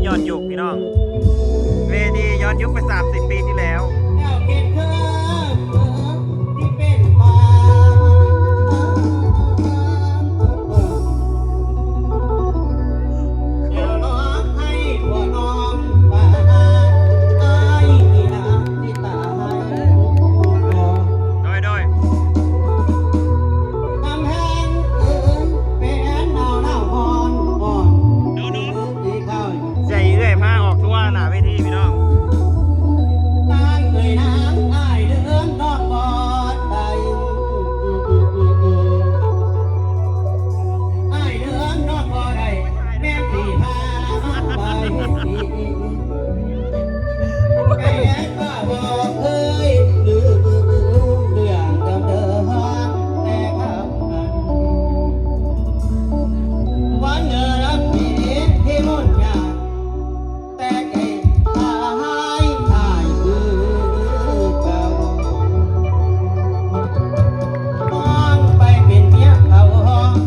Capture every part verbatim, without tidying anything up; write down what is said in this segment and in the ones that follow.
ย้อนยุคพี่น้อง เวทีย้อนยุคไป สามสิบ ปีที่แล้ว เจ้าเขตเคิงที่เป็นป่า เดี๋ยวร้องให้ผัวน้องป่า อ้ายนี่นะที่ตาย โดย โดย กำแพงเอิญเป็นหนาวหนาวฮ้อนฮ้อน ดู ดู ที่เข้า ใส่เอื้อยมาออกทั่วหน้าเวทีพี่น้อง นางเอ่ยนางอ้ายเดินนอกบ่ได้ อ้ายเดินนอกบ่ได้ แม่นสิพาไป แต่ก็บ่เคยลืมเรื่องเดิมๆแต่คำนั้น วันเดิมปีที่มุ่นงาน แต่เก่งหายหายคือเก่า มองไปเป็นเมียเขา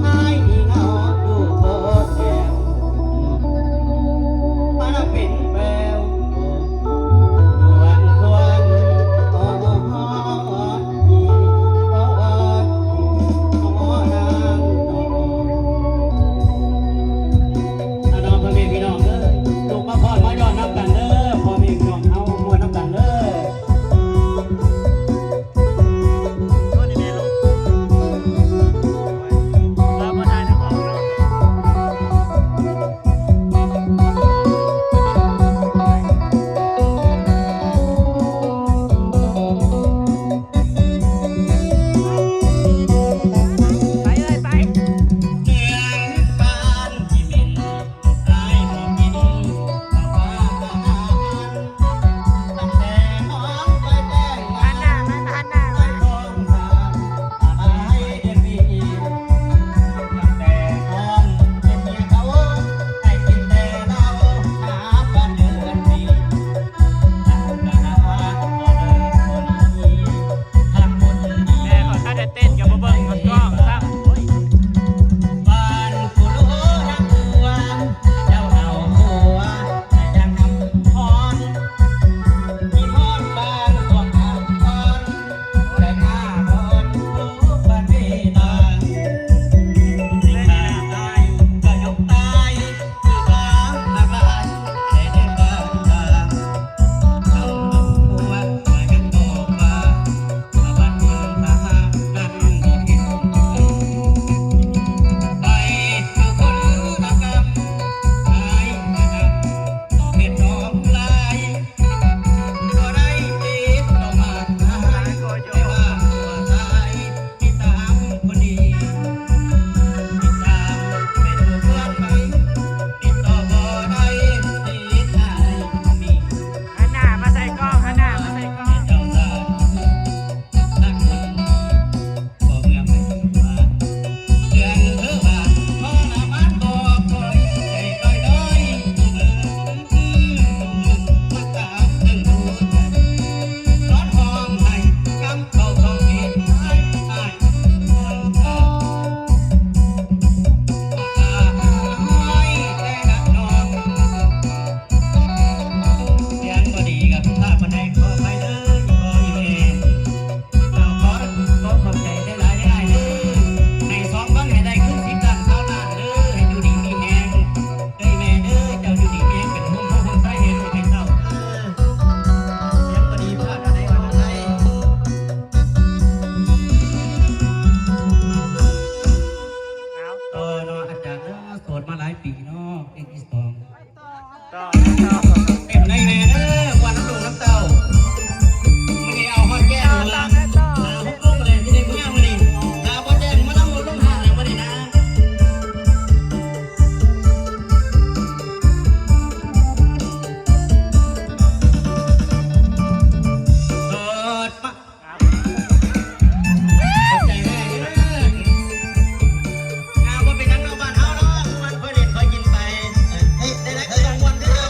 หายเหงาอยู่บ่แถว มาเป็นแปว ดวงดวง อ่ะน้องพ่อแม่พี่น้องเด้อ ลูกมาพอดมาย้อนนำกันเด้อ พ่อแม่พี่น้องเฮาม่วนนำกันเด้อ ไปเลยไป เดือนปานที่เหม็น อ้ายบ่กินข้าวปลาอาหาร ตั้งแต่น้องไปแต่งงาน หันหน้ามา หันหน้ามา ท้องสาม อ้ายเดือนปี ตั้งแต่น้องเป็นเมียเขา ให้กินแต่เหล้า หาปานเดือนปี แม่ขอท่าได้เต้นกับบ่เบิ่งกับกล้องซ้ำ บ้านผู้หลวงหักหัว เจ้าเอาผัว แต่ยังนำพร มีพรบ้านพวกเขาพร แต่ข้าพรผู้ปฏิบัติ สิขาตายก็ยกตาย หันหน้ามาใส่กล้อง หันหน้ามาใส่กล้อง เสียงบ่ดีกับภาพบ่ได้ขออภัยเด้ออีพ่ออีแม่ เอาขอขอบใจหลายๆเด้อ ให้สองคนให้ได้คืนสิบล้านซาวล้านเด้อ ให้อยู่ดีมีแฮงเด้อแม่เด้อ เจ้าอยู่ดีมีแฮงเป็นห่มโพธิ์ห่มไทรให้ลูกให้เต้าเด้อ เสียงบ่ดีพลาดอะไรวะน้องไทย เอาต่อเนาะอาจารย์เนาะ โสดมาหลายปีเนาะ เพลงที่สอง ต่อ ต่อ เต็มในแม่เด้อ วันน้ำลูกน้ำเต้า มื้อนี้เอาฮอดแก้ม ต่อ มื้อละ ต่อ ต่อ หาหกโมงเลยที่ในเมืองมื้อนี้ หาบ่แจ้งมาลำบ่ลงหาแล้วมื้อนี้นะ โสดมา ขอบใจแม่เด้อ อ่า บ่เป็นหยังดอกบ้านเฮาเนาะ ม่วนค่อยเล่นค่อยกินไป เอ้ย ได้ๆ คือต้องม่วนคือเก่า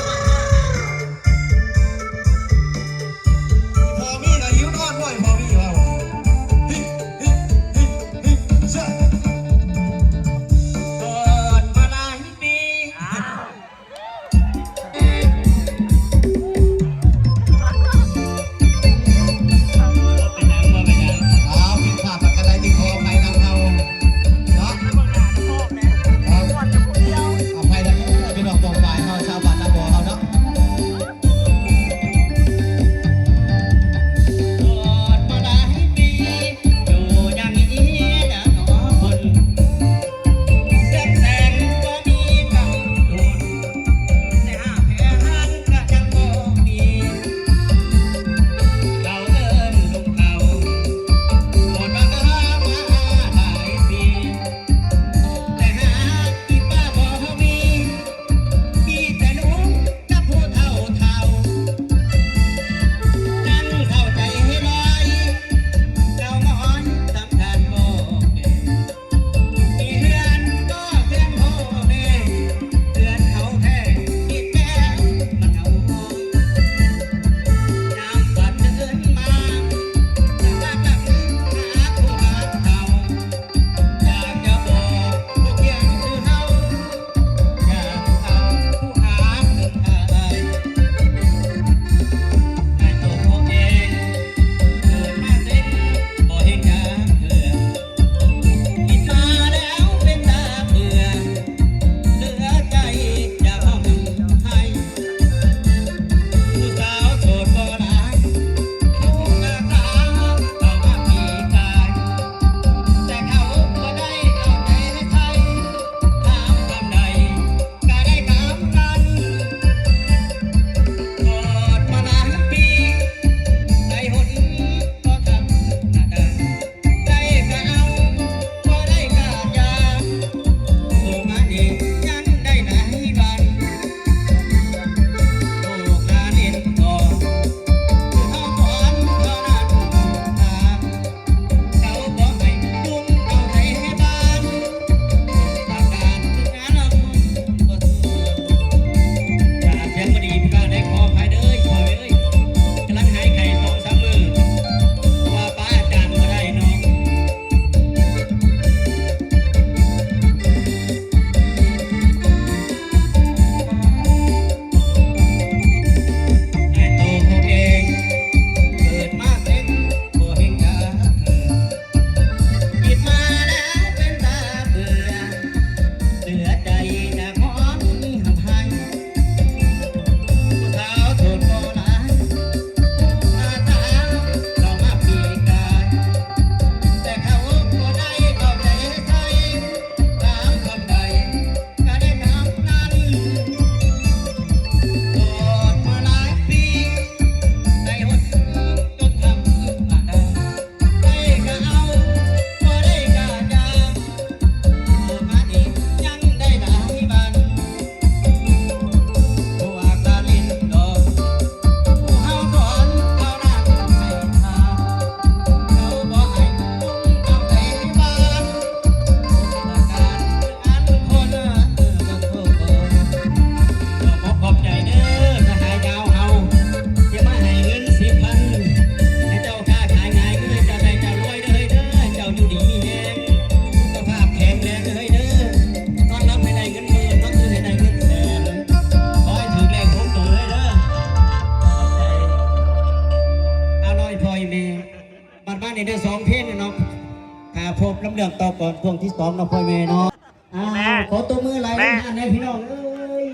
เรื่องต่อก่อนช่วงที่สองเนาะพ่อแม่เนาะ อ้าว แม่ ขอตบมือหลาย แม่ ท่านนะพี่น้องเอ้ย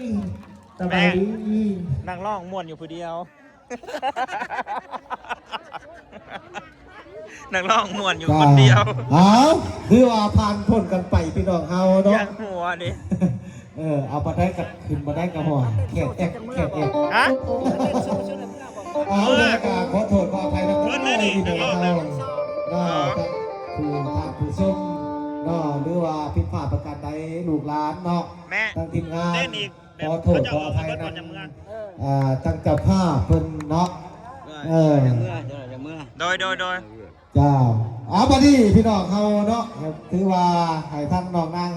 สบายดี นักร้องม่วนอยู่ผู้เดียว นักร้องม่วนอยู่คนเดียว เอาคือว่าผ่านพ้นกันไปพี่น้องเฮาเนาะ ยังหัวดิ เออเอาปะได้กับขึ้นมาได้กับหัวแขกแอกแขกแอก ฮะ เอาเลยกะขอโทษขออภัยนะพี่น้องเฮาเนาะผู้ทานผู้ชมเนาะหรือว่าผิดพลาดประการใดลูกหลานเนาะ แม่ ทางทีมงาน เล่นอีก ขอโทษขออภัยนะ เจ้าของรถก่อนจะเมือง อ่าทางเจ้าภาพเพิ่นเนาะเออ เมื่อเดี๋ยวเดี๋ยวเมื่อ โดยโดยโดย เจ้าเอาบัดนี้พี่น้องเฮาเนาะถือว่าให้ทางน้องนาง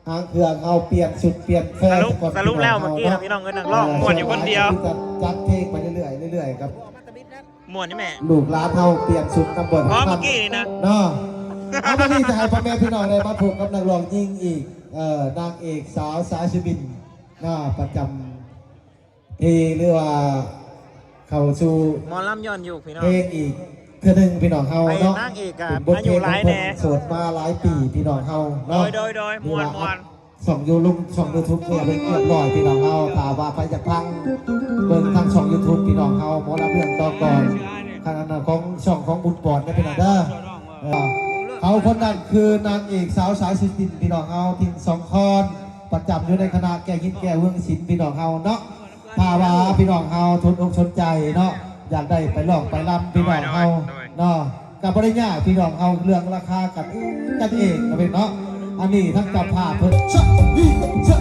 หางเครื่องเฮาเปลี่ยนชุดเปลี่ยนแฟ สรุป ก่อน สรุปแล้วเมื่อกี้ พี่ นะพี่น้องเอ้ยนักร้องม่วนอยู่คนเดียว จัดเพลงไปเรื่อยๆเรื่อยๆครับ ม่วนนี่แม่ ลูกหลานเฮาเปลี่ยนชุดนำบท เพราะเมื่อกี้นี่นะ เนาะเอาบัดนี้จะให้พ่อแม่พี่น้องได้มาพบกับนักร้องหญิงอีกเอ่อนางเอกสาวสายสุบินเนาะประจำที่หรือว่าเข้าสู่ หมอลำย้อนยุคพี่น้อง เพลงอีกเทื่อหนึ่งพี่น้องเฮาเนาะ ไอ้นางเอกอะ เป็นบทเพลง อายุหลายแน่ ของคนโสดมาหลายปีพี่น้องเฮา โด เนาะ ยโดยโดยม่วนม่วน ช่องยูลุงช่องยูทูบเนี่ยเป็นเรียบร้อยพี่น้องเฮาถ้าว่าไปจากพังเบิ่งทางช่องยูทูบพี่น้องเฮาหมอลำเรื่องต่อก่อนขนาดนั้นของช่องของบุญปอนได้พี่น้องเด้อเออเขาคนนั้นคือนางเอกสาวสายสุจินพี่น้องเฮาทิ่นสองคอนประจำอยู่ในคณะแก้วหินแก้วเมืองศิลป์พี่น้องเฮาเนาะ ถ้าว่าพี่น้องเฮาสนอกสนใจเนาะอยากได้ไปร้องไปรำพี่น้องเฮา โดย เนาะกับปริญญาพี่น้องเฮาเรื่องราคากันกันเองนะพี่เนาะอันนี้ทั้งเจ้าภาพเพิ่นชะอีชะ